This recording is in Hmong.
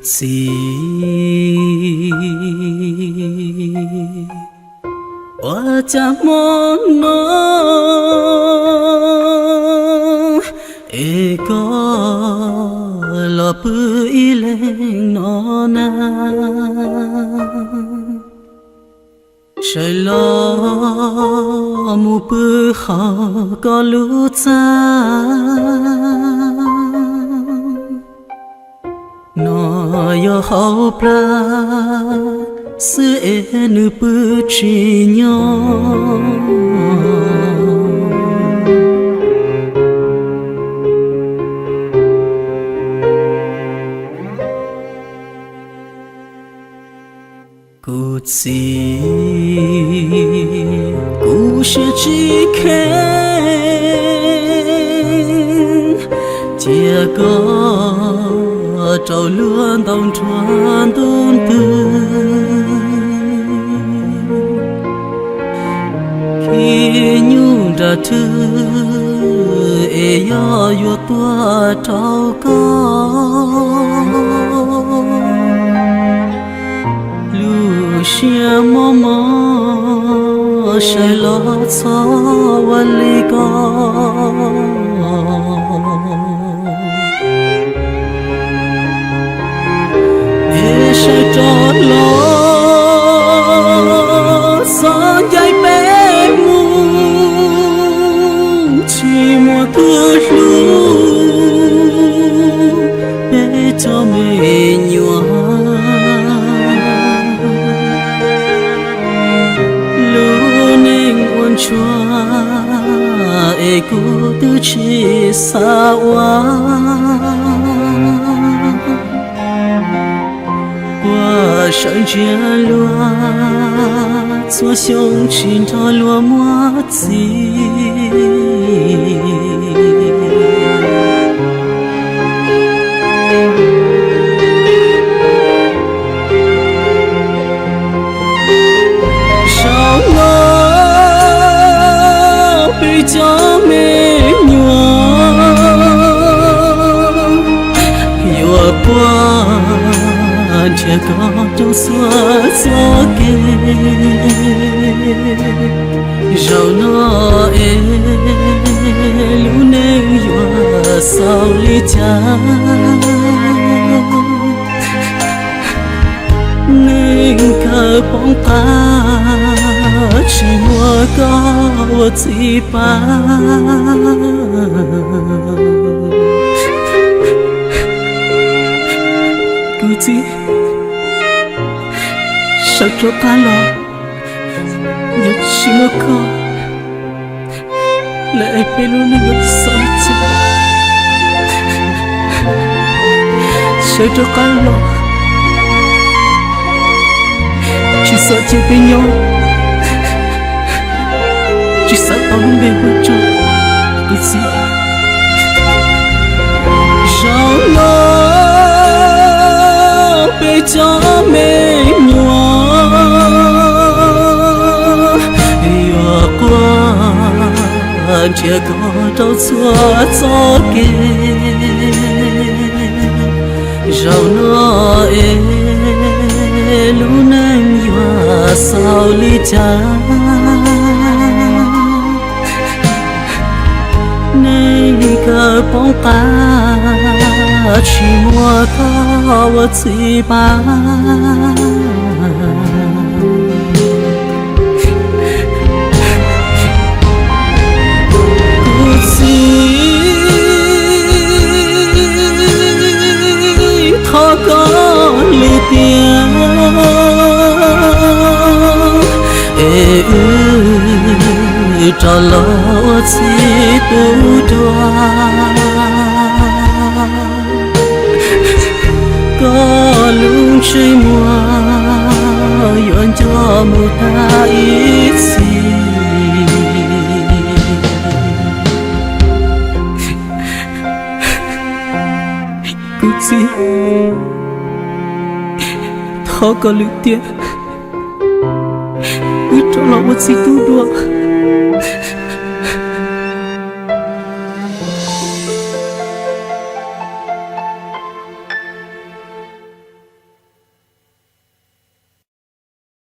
Txiv, ua cas hmo no es koj los pw ib leeg no na? Sawv los mus pw hauv koj lub txaj. No yog hauv plag xwb es nws pw tsis nyob. Kuv txiv, kuv siab tsis kheev, cia koj rau luag ntaus nruab ntuj ntws. Khib nyuj nram rwg es yog yuav tuaj rau koj. Lub siab mob mob sawv los txhob ua li ko. Es sawv rov los txhob ncaim peb mus, tsis muaj twg hlub peb cov me nyuam. Lub neej ua ntsuag es kuv twb tsis xav ua. Puas sawv ntsia luag txhua xyoo tsis nrog luag muaj txiv. Zaum no peb cov me nyuam yuav quaj nrhiav koj rau txhua txoj kev. Zaum no es lub neej yuav xaus li cas? Neej kawg poob qab, tsis muaj koj ua txiv pab. Kuv txiv, sawv rov qab los, yog tsis muaj koj lawm es peb lub neej yuav xaus li cas? Sawv rov qab los, tsis xav cia peb nyob, tsis xav tau lub npe hu rau kuv txiv. Zaum no peb cov me nyuam yuav quaj nrhiav koj rau txhua txoj kev. Zaum no es lub neej yuav xaus li cas? Neej kawg poob qab, tsis muaj koj ua txiv pab. Kuv txiv, thov koj lwm tiam es wb rov los ua txiv tub duab. Koj lub ntsej muag yuav nco mus tag ib txhis. Kuv txiv, thov koj lwm tiam wb rov los ua txiv tub duab.